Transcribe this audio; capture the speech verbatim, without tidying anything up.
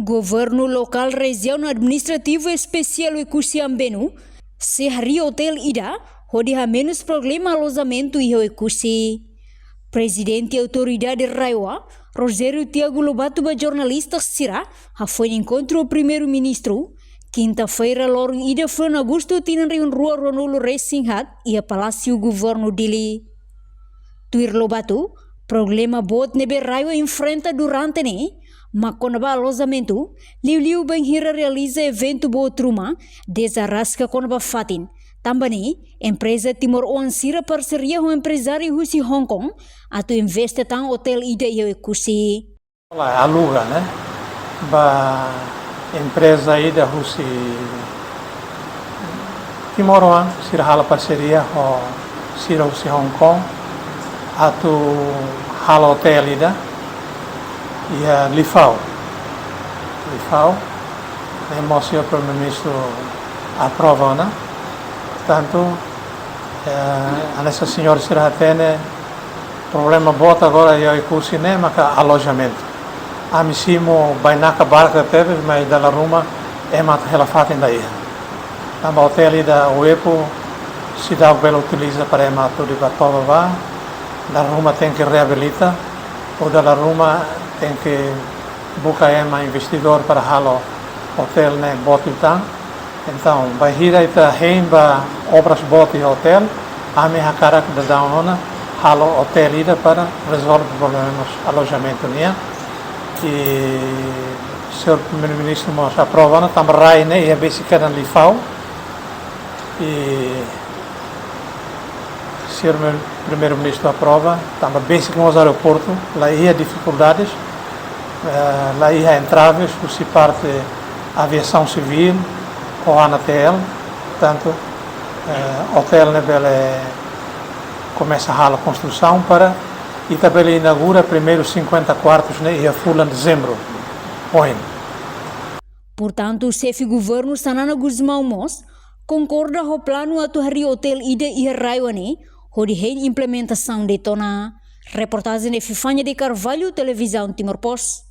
Governu lokál Rejiaun Administrativa Espesiál Oekusi Ambenu sei harii otél ida hodi hamenus problema alojamentu iha Oekusi. Prezidente Autoridade RAEOA, Rogério Tiago Lobato, ba jornalista sira hafoin enkontru ho Primeiru-Ministru, kinta-feira loron ida fulan Agostu tinan rihun rua ruanulu resin haat iha Palásiu Governu Dili. Tuir Lobato, problema boot ne'ebé RAEOA enfrenta durante ne'e mak kona-ba alojamentu, liuliu bainhira realiza eventu boot ruma, dezaraska kona-ba fatin. Tanba ne'e, empreza timoroan sira parseria ho emprezáriu husi Hong Kong atu investe tan otél ida iha Oekusi. Aluga, ne'e, ba empreza ida husi timoroan, sira halo parseria ho sira husi Hong Kong atu halo otél ida iha Lifau. Lifau, ne'e mós señór Primeiru-Ministru aprova ona. Portantu, eh, hanesan señór sira hatene, problema boot agora iha Oekusi ne'e maka alojamentu. Ami simu bainaka barka tebes, mas dala ruma ema atu hela fatin la iha. Tanba otél ida Oepu seidauk bele utiliza para ema atu hodi ba toba ba, dala ruma tenke reabilita, ou dala ruma tenke buka ema investidór para halo otél ne'e boot liután. Entaun, bainhira ita hein ba obras boot iha otél, ami hakarak daudaun ona halo otél ida para rezolve problema alojamentu nian. I señór Primeiru-Ministru mós aprova ona, tanba rai ne'e iha besi kedan Lifau. I señór Primeiru-Ministru aprova, tanba besik mós aeroportu la iha difikuldades, eh, la iha entraves husi parte aviasaun sivíl ou ANATL. Portantu, eh, otél ne'e bele komesa halo konstrusaun para ita bele inaugura primeiru sinkuenta kuartus ne'e iha fulan Dezembru oin. Portantu, xefe governu Xanana Gusmão mós konkorda ho planu atu harii otél ida iha RAEOA ne'e hodi hein implementasaun de'it ona. Reportajen Epifania de Carvalho, Televizaun Timor Post.